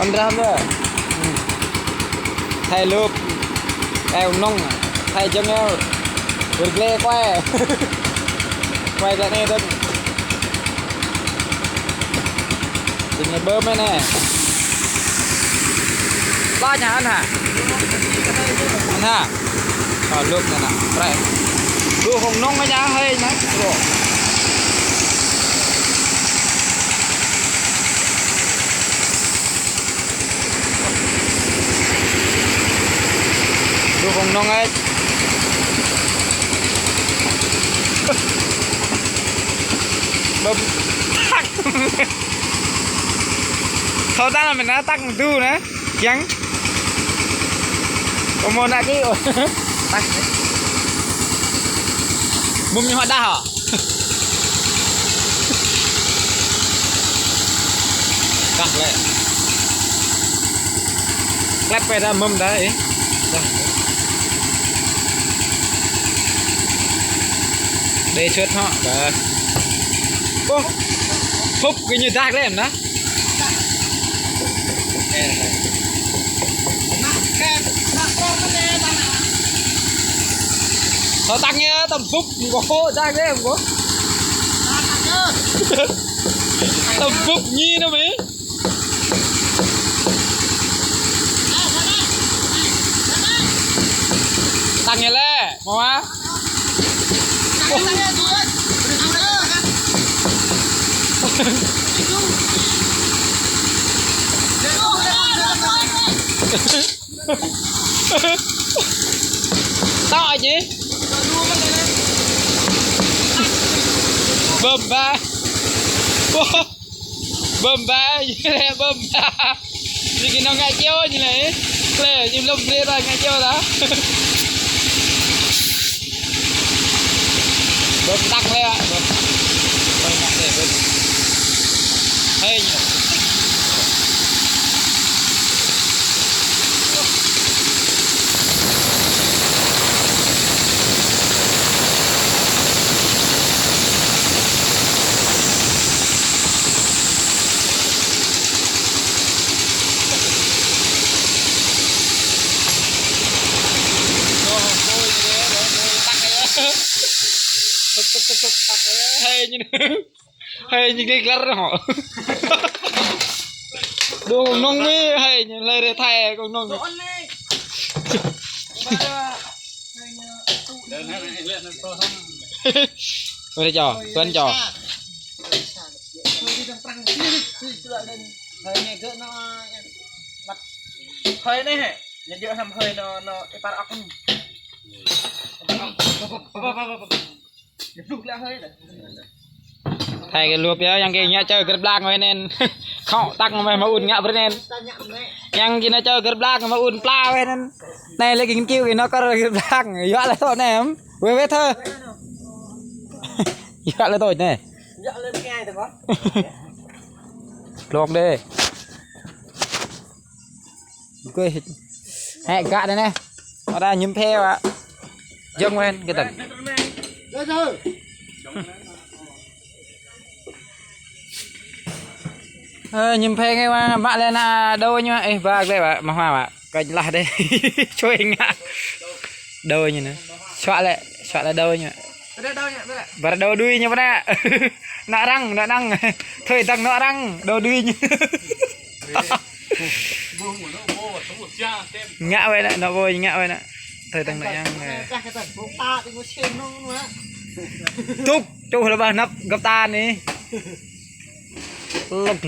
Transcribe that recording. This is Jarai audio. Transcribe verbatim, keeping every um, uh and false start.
Ăn răm dah. Thai lŭp. Eo nong. Thai jơng eo. Bơrglê kuai. Kuai glaĭ anai tơ̆n. Tơña bơm anai. Pla ña ăn hă? Ăn hă? Ơ, lŭp anai nă. Prĕ. Lu hông nong anai hơi anai. Lu. Lu hông nong ai. Bơm. Thâo ta anai mơ̆n anai, tăk du anai. Kiăng. Kâo mơ̆n anai ki. Tăk. Bơm ñu hơđah hă? Kah lĕ. Klep pe dah mơm dah, ih. Dah. Đe čut hŏ, dah. Ôh. Hŭp kơ ñu dah lĕ mơ̆n dah. Thâo tăng ya, tơm bŭp, mơ̆ng kâo, dah lĕ mơ̆ng kâo. Tơm bŭp ñi nă mơ̆n. Tăng ya lĕ, mơ̆ hă? Tao aja. Bơm ba. Wah. Bơm ba, bơm ba. Ñu kơ nong ngă čeo ñu lĕ. Lĕ, ñu lŏm brơi ta ngă čeo ta. Bơm tăk lĕ, bơm. Hơi ngă lĕ, bơm. Hơi ñu. Tăk, tăk, tăk, tăk, tăk. Hơi ñu. Hơi ñu gĭt lăr hŏ. Đu kông nong mi, hơi ñu lĕ rơthai kông nong mi. Ơi, cho, tuan cho. Hơi anai hă? Ñu djơ̆ hăm hơi anŭn, anŭn ipar ŏk anŭn. Thai kơ lŭp ya, yang kơ ngă čơ gơr blang wai anŭn. Khŏ tăk mơ̆ mă un ngă brơi anŭn. Yang kơ ngă čơ gơr blang mă un pla wai anŭn. Anai lĕ kơ ngăn kiu kơ nao kơ gơr blang. Yua lĕ tŏ anai. Wai wai thơ. Yua lĕ tŏ anai. Glông đê. Ƀu kơ hĭ. Hĕ gă anai anai. Ơ dah ñŭm phê wă. Jơ̆ng wai kơ tơ̆ng. Ơ, ñŭm phê ngă wă, mă lĕ anŭn đô ñu, ih, ba lĕ wă, mă hua wă. Kơ lah đê. Čuai ngă. Đô ñu anai. Suă lĕ, suă lĕ đô ñu. Ƀar đô đuĭ ñu ƀă. Nă răng, nă răng. Thôi tăng nă răng, đô đuĭ ñu. Ngă wai nă, nă ƀôi ngă wai nă. Thôi tăng nă răng. Tŭk, tŭk lĕ ƀă năp găp ta anai. Lŭk.